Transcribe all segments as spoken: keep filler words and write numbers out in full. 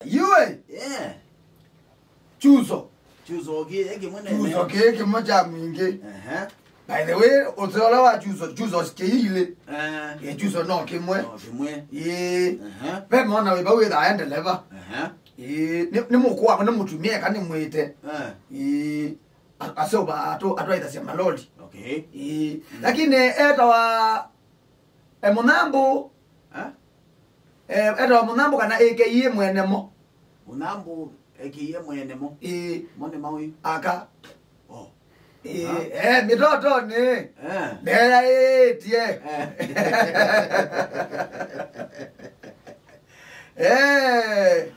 Yue. Yeah. Chuso. Chuso kĩ, kĩmwe nene. Chuso kĩ, kĩmwe kya mwingĩ. Ehe. By the way, ũseo ũla wa chuso, chuso kĩilĩ. Eh. Ĩ, chuso no kĩmwe. No kĩmwe. Ĩ. Ehe. Ve mwana wĩ vau wĩthaa e ndeleva. Ehe. Ĩ, nĩ, nĩ mũkũa, nĩ mũtumia eka nĩ mwĩte. Eh. Ĩ. A-, aseũva atũ, atwaĩthasya maloli. Okay. Ĩ. Mm. Lakini etawa, e, Mũnambũ. Eh? E, etawa Mũnambũ kana A K A mwene mo. Mũnambũ A K A mwene mo. Ĩ. Mo nĩ maũi. Aka. Oh. Ĩ, aha. E, mĩtotonĩ. Eh. Ndeyaĩtye. Eh. E,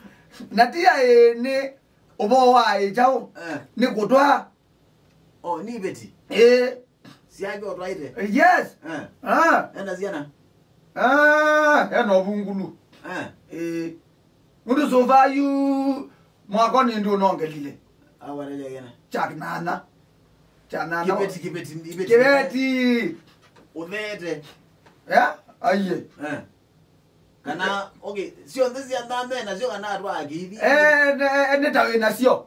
na ti aĩ nĩ ũvoo wa ĩ kyaũ? Eh. Nĩ kũtwaa. Oh, nĩ iveti? Ĩ. Syake ũtwaĩte? Yes. Eh. Ah. Ena syana? Ah, ena ũvungulu. Eh. Ĩ. Nũndũ so far yu mwaka nĩ ndũ nongelile. Awarelekena. Chak nana. Cha nana. Kiveti, kiveti, kiveti. Kiveti. Ũtheete. Eh? Aiye. Eh. Kana, okay, syonthe sya nthame nasyo kana atwa akithi. Eh, ne, ne ta wĩ nasyo.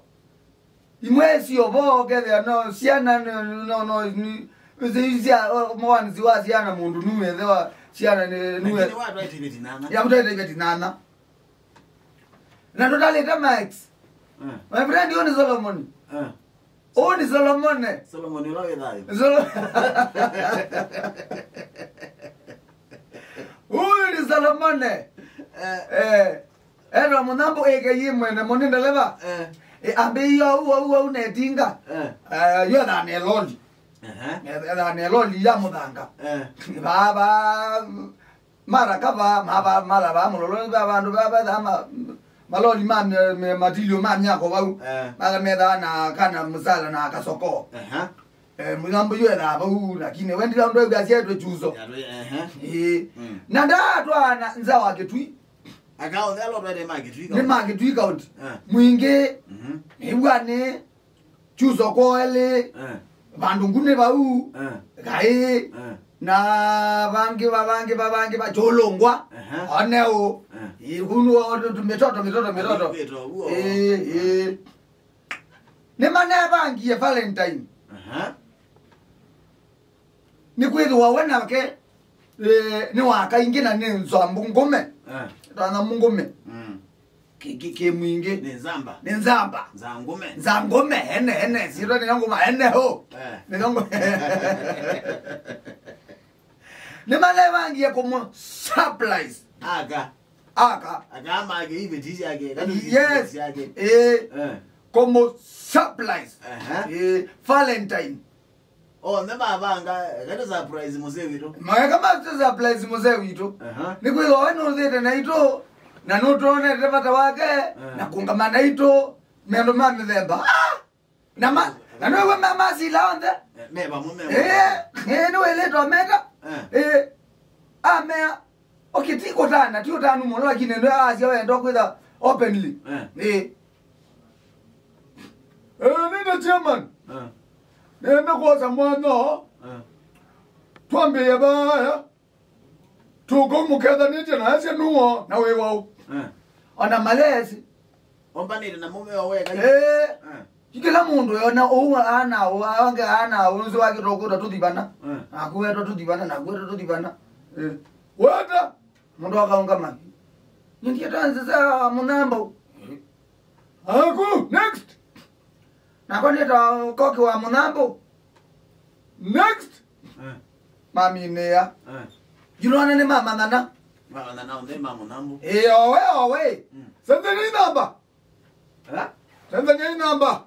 Imwe sio vo kethĩa no syana no, no, no, ni, zi-, sia, o, mwanzi wa syana mũndũ nuwe thewa syana nĩ, nuwe. Lakini watwa iveti nana. Ya kutwa iveti nana. Na tũtalĩte Max. Eh. My friend, ũyũ nĩ Solomon. Eh. Ũyũ nĩ Solomone. Solomon ũla wĩ thayũ. Solo-, ũyũ nĩ Solomone. Eh. Eh. Etawa Mũnambũ A K A mwene mo nĩ ndeleva. Eh. Eh, ambĩie ũu, ũu, ũu netinga. Eh. Eh, yu ethaa ne loli. Ehe. Ethaa ne loli ya mũthanga. Eh. Vaa, vaa, Mara kava, mava, mara va mũlolo, va vandũ va, va, va, ma, maloli ma, me, me, matilio ma myako vau. Eh. Mara methaa na kana msala na kasoko. Aha. Eh, Mũnambũ yu ethaa vau, lakini wendila ũndũ ew'a syetwe chuso. Ya, ehe. Eh. Mm. Na ndatwana nza wa Kĩtui. Akaonthea lotwete ma Kĩtui. Nĩ ma Kĩtui County. Eh. Mwingĩ. Mhm. Nĩw'ani. Chuso kwelĩ, eh, vandũ ngune vau, eh, kaĩ, eh, na vangĩ va, vangĩ va, vangĩ va chũlũngwa, ehe, one ũ. Eh. Ĩ, kunu o, tu, tu, mĩtoto, mĩtoto, mĩtoto. Mĩtoto, uo. Ĩ, ĩ. Nĩmanevangie Valentine. Aha. Nĩkwĩthĩwa we nake, eh, nĩ wa kaingĩ na nĩ nzambũ ngũme. Eh. Twana ngũme. Mm. Kĩ, kĩ, kĩ mwingĩ. Nĩ nzamba. Nĩ nzamba. Nza ngũme. Nza ngũme, ene, ene, sitwa nĩ ngũma, ene ho. Eh. Nĩ ngũme. Nĩmalevangie kũmũ surprise. Aka. Aka. Aka make iveti syake, kana, yes, iveti syake. Eh. Eh. Kũmũ surprise. Aha. Eh, Valentine. Onthe mavanga, kati surprise mũsee witũ. Maeka mati surprise mũsee witũ. Aha. Nĩkwĩthĩwa we nũthĩte naitũ, na nũtwonete vata wake, eh, na kũngama naitũ, mendo ma mĩthemba. Ah! Na ma, na nĩwe ma, masila onthe. Eh, me vamwe, me vamwe. Eh, eh, nĩwĩlĩtwe meka. Eh. Eh, amea. Okay, ti kũtana, ti ũtanu mũno, lakini ndio asia wenda kwĩtha openly. Eh. Eh. Eh, nĩnda chairman. Eh. Nenda kwosa mwana. Eh. Twambĩe vaya. Tũkũmũkethanĩtye na asia nuo na wĩ wau. Eh. Ona malesi. Ombanĩte na mũme wa weka. Eh. Eh. Ti kĩla mũndũ yona ũu ana ũu, angĩ ana ũu, nũsĩ wakĩtwa kwĩtwa tũthivana. Eh. Naku wetwa tũthivana, naku wetwa tũthivana. Eh. Weta. Mũndũ akaũngama. Nĩndieta nzĩza Mũnambũ. Aku, next. Nakwa nĩta Koki wa Mũnambũ. Next. Eh. Maminĩa. Eh. Yu nona nĩ mamanyana. Mamanyana onthe ma Mũnambũ. Ĩĩ, owe, owe. Mm. Senzeni namba. Eh? Senzeni namba.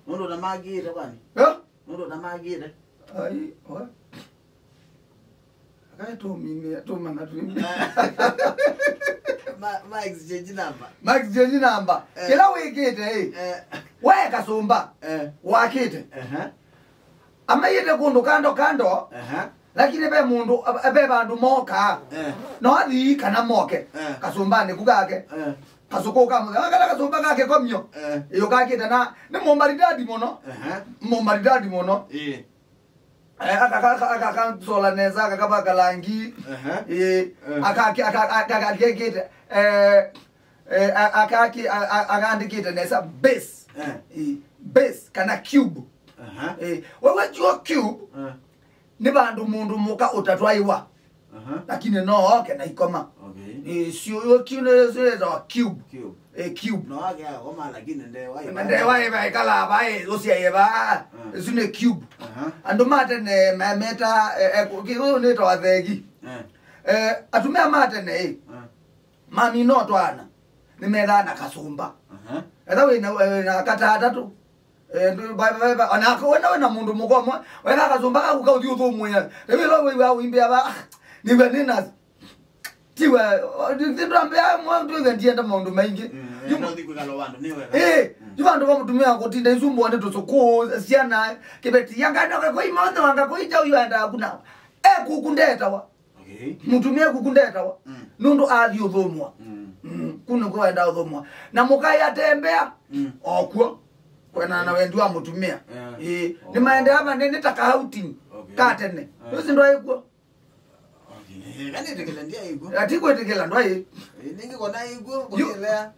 Nũndũ na magĩte kwani? Eh? Nũndũ na magĩte. Ai, owe. Akae tũminĩa, tũmana twĩ. Ma, ma exchange number. Ma exchange number. Eh. Kĩla wĩkĩte ĩ. Eh. We Kasũmba. Eh. Wakĩte. Aha. Amaĩte kũndũ kando kando. Aha. Lakini ve mũndũ, ve vandũ mokaa. Eh. No athii kana moke. Eh. Kasũmbanĩ ku kake. Eh. Kasũkũ ka mũthenya. Kana Kasũmba kake komio. Eh. Ĩyo kakĩte na nĩ mũmaridadi mũno. Aha. Mũmaridadi mũno. Ĩĩ. Eh, aka, aka, aka, aka, akasola nesa, aka, akavaka langi. Ehe. Eh, eh, aka, aka, aka, aka, aka, akekĩte, eh, Eh, a- akaki- a- a- akaandĩkĩte nesa base. Eh. Eh, base kana cube. Aha. Eh, wewe jua cube. Eh. Nĩ vandũ mũndũ mũka ũtatwaĩwa. Aha. Lakini no oke na ikoma. Okay. Eh, sio yo kiu nĩ sio etawa cube. Cube. Eh, cube. No ake akoma lakini ndewa iba. Ndewa iba ikala vai usia iba. Mm. Isu nĩ cube. Aha. Andũ ma tene ma- meta eh, eh, ki- ũyũ nĩ tawa thegi. Eh. Eh, atumia ma tene eh. Eh. Mami no twana. Nĩ methaa na kasumba. Aha. Etha wĩ na wĩ na kata atatũ. Eh, ndu- ba- ba- ba- ona ko- wena wena mũndũ mũka ũmwe weka kasumba kaku kauthi ũthũmũĩa. Rĩu ĩla wĩw'a ũimbĩa ba ah, nĩw'a nĩna tiwa ndambĩa mwa ndwĩw'a ndienda maũndũ maingĩ. Mm, eh, no thiku kalo wandu ni wega. Eh, yu vandu va mũtumia kũtinda isumbwa nĩ tũsũkũ syana kĩbeti yangana kwa kwa imaũndũ wanga kwa ija uyu enda kuna. Eh, kuku ndetawa. Okay. Mũtumia kuku ndetawa. Mm. Nũndũ athi ũthũmũa. Mm. Mm. Kunu kwenda ũthũmũa. Na mũkai atembea. Mm. Okuo. Kwena na wendi wa mũtumia. Yeah. Ĩĩ. Oh. Nĩ maendeava nĩ nĩ ta ka outing. Okay. Ka tene. Yeah. Ũsi ndwaĩkuo. Okay. Kana ĩtĩkĩla ndia ĩkuo. Ati kwĩtĩkĩla ndwaĩ. Ningi kona ĩkuo.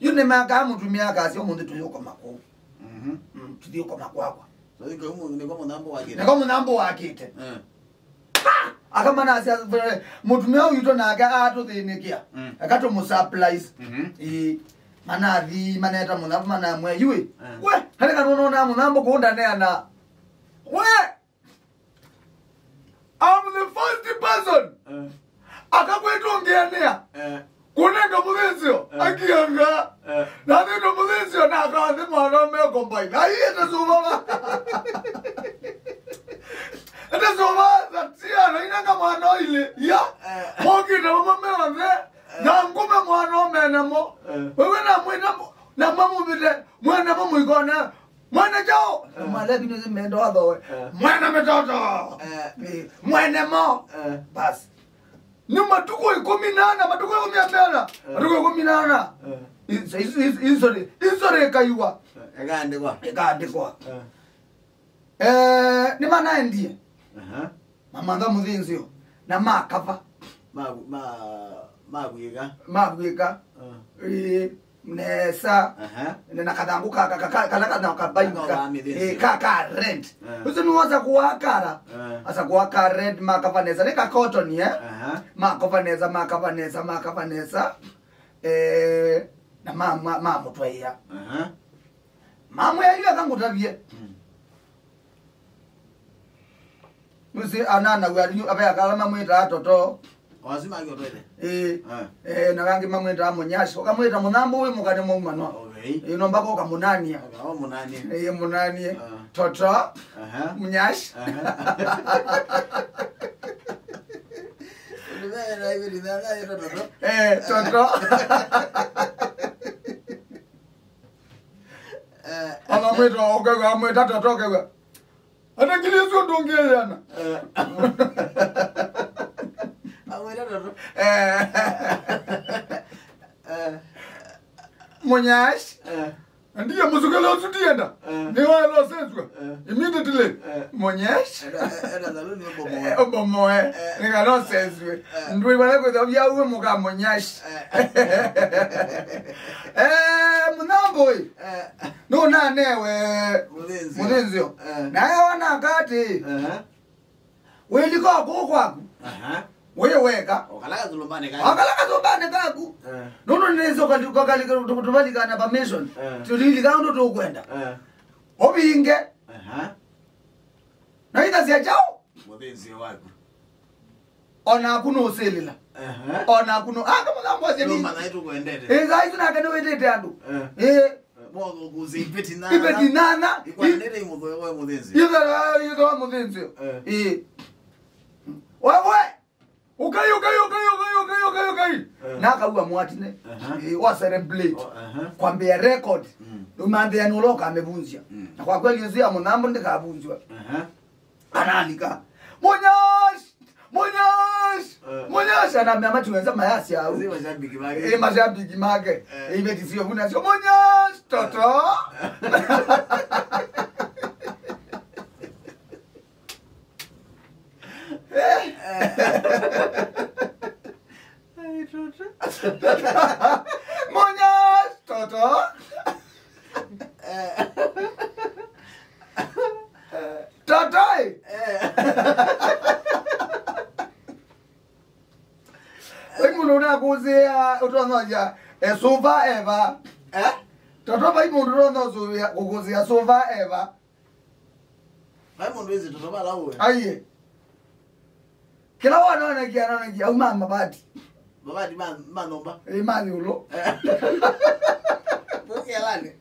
Yu nĩ maka mũtumia akasio mũndũ tuyũkoma kũu. Mhm. Mm, tuthiũkoma kwakwa. So iko mu niko mũnambo wakĩte. Niko mũnambo wakĩte. Eh. Akamana asya mũtumia ũyũ witũ nake atũthĩnĩkĩa. Mm. Eka tũmũsurprise. Mhm. Ĩĩ, manathi maneta mũthambo manamwĩa yui. Eh. We, harĩ kana ũnona mũthambo kũndaneana. We, I'm the first person. Eh. Akakwĩtũngĩanĩa. Eh. Kũnenga mũthĩnzĩo, eh, akianga. Eh. Na thĩnda mũthĩnzĩo na akathĩ mwana ũme kombaini. Aiĩte sũvava. Ete sũva thatiana inanga mwana oilĩ. Ya. Eh. Mokĩte mama meonthe. Eh. Na ngũme mwana ũme namo. Eh. Wewe na mwĩna mo- na mamũvĩte. Mwene mo mũikona. Mwene chao. Eh. Mwalevi nĩ mendo athoe. Eh. Mwene metoto. Eh. Eh, mwene mo. Eh. Basi. Nĩ matukũ ĩkũmi na ana, matukũ ĩkũmi na ana, eh, matukũ ĩkũmi na ana. Eh. History, history, history ĩkaiwa. Eh, ĩkaandĩkwa. Ĩkaandĩkwa. Eh. Eh, nĩ manaendie. Aha. Mamantha mũthĩnzĩo. Na makava. Ma- ma- mavwĩka. Mavwĩka. Eh. Ĩĩ. Nesa. Aha. Na kathangũ ka- ka- ka- ka- kala kana kabainga. Kaka wa mĩthĩnzĩo. Eh, ka- ka red. Eh. Ũsu nĩ wasa kuwakara. Eh. Asa kuwaka red makava nesa. Nĩ ka cotton, eh? Aha. Makova nesa, makava nesa, makava nesa. Eh, na ma- ma- mamũtwaia. Aha. Mamwĩa yu akangũtavie. Mm. Nũsĩ anana wĩalinyu abeaka ala mamwĩtaa toto. Wasima ngĩ ũtwete. Ĩĩ. Ah. Eh, na kangĩ mamwĩtaa mũnyashi. Ũkamwĩta mũthambo wĩ mũkane mwaumano. Okay. Ĩĩ, no mpaka ũkamũnania. Okay, oh, mũnanie. Ĩĩ, mũnanie. Ah. Toto. Aha. Mũnyashi. Aha. Ndũmene na hivi ndũmene toto. Eh, toto. Eh. Ona mwĩta ũkew'a, mwĩta toto ũkew'a. Ata ngili isu ndũngĩyana. Eh. Amwĩta toto. Eh. Eh. Mũnyashi. Eh. Ndiye mũsukele ũsu ndienda. Eh. Nĩ wa losenzwe. Eh. Immediately. Eh. Mũnyashi. Enda- enda saluni ũbomoe. Eh, ũbomoe. Eh. Nĩ kana ũsenzwe. Eh. Ndwĩ vale kwĩtha vya uwe mũka mũnyashi. Eh, mũnambũi. Eh. Nũnanewe mũthĩnzĩo. Mũthĩnzĩo. Eh. Naye ona akati. Eh. Wĩlika kũũ kwaku. Aha. Wĩ weka. Okala kasũlũmbanĩ kaku. Okala kasũmbanĩ kaku. Eh. Nũndũ nĩnĩsĩ ũkalika tũvalika na permission. Eh. Tũlilika ũndũ tũkwenda. Eh. Ũvinge. Aha. Na ithasya kyaũ? Mũthĩnzĩo waku. Onaku nũsĩlĩla. Aha. Onaku nũ- aka mũthambo asyani. Nũmanya nĩtũkwendete. Ĩĩ, saa isu nake nĩwĩtĩte andũ. Eh. Ĩĩ. Moko kuzi ipeti nana. Ipeti nana. Ikwanĩte imũthoe wa mũthĩnzĩo. Ithe ithe wa mũthĩnzĩo. Eh. Ĩĩ. Wewe. Ũkai, ũkai, ũkai, ũkai, ũkai, ũkai, ũkai. Eh. Na akaua mwatine. Aha. Ĩĩ, wa celebrate. Oh, aha. Kwambia record. Mm. Umanthea nũla ũkamĩvunzya. Mm. Na kwa kweli ũsu ya mũthambo ndĩkavunzwa. Aha. Analika. Mũnyashi! Mũnyashi! Eh. Mũnyashi! Anambia matuenza mayasi au. Zi mashabiki make. Eh, mashabiki make. Eh. Eh, ibeti sio vuna sio. Mũnyashi! Toto! Eh. Ai, toto. Mũnyashi! Noja, e, suva eva. Eh? Toto vai mũndũ ũtonya kũkũsĩa suva eva. Vai mũndũ wĩsĩ toto vala ũwe. Aiye. Kĩla wanaonekia, anaonekia auma mavati. Mavati ma, ma nyũmba. Ĩ, ma ĩũlũ. Eh. Mũkĩelane.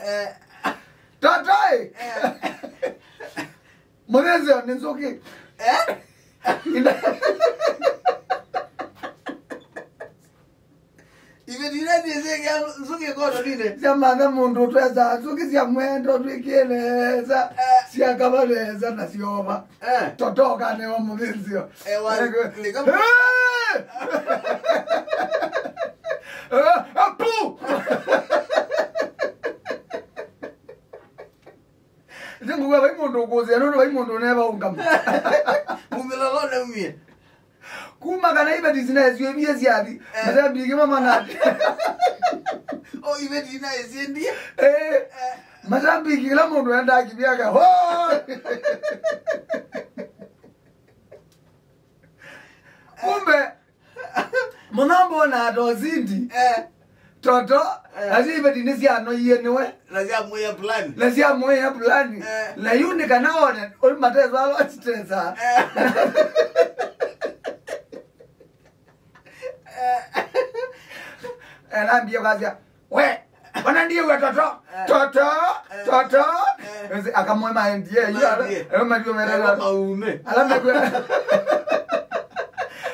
Eh. Toto ĩ. Eh. Mũthĩnzĩo nĩ nzũkĩ. Eh? Ina- Iveti ila nĩsĩkĩa nzũkĩ koto nine. Syamatha mũndũ twesa nzũkĩ sya mwendo twĩkĩe nesa. Eh. Syakava nesa na syova. Eh. Totoka nĩwa mũthĩnzĩo. Eh, wa- Eh, lika- Eh! Eh, apu! Nĩngũkwa vai mũndũ ũkũsĩa, nũndũ vai mũndũ ũneva ũngama. Mumĩlolone umie. Kuma kana iveti sinaesio ivie syathi, eh, mashabiki mamanati. O iveti inaesiendie. Eh, mashabiki kila mũndũ endaa kĩvia ka. Ho! Kumbe, mũno mbona ata ũsindi. Eh. Toto, eh, acio iveti nĩ syanoie nĩwe. Na syamwĩa plan. Na syamwĩa plan. Eh. Na yu nĩ kana one, ũyũ mateswa alwachitesa. Eh. Eh, nambie kwasya, we, ona ndiwe Toto. Eh. Toto, eh, Toto. Eh. Ese akamwe ma N D A, yu ala, N D A. Ala maliwe mera. Ala maume. Ala mekwe.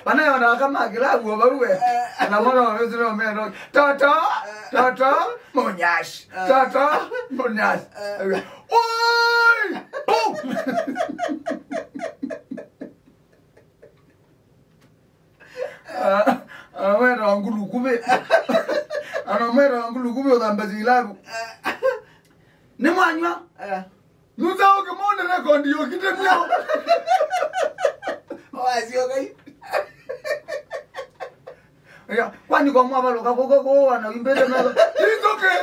Bana yona kama kila huo bawe. Eh. Na mwana wa wewe ndio mero. Toto, eh, Toto, Munyash. Eh. Toto, Munyash. Eh. Oi! Boom! Ah, ah, wera wa ngulu kube. Ana mwera wa ngulu kube uthamba zilabu. Nĩ mwanywa. Eh. Nũthaũke mone rekondi yũkĩte vyũ. Wasyoka yu. Ya, kwani kwa mwavalũka kũkũ kũũ wana wimbĩte metho. It's okay.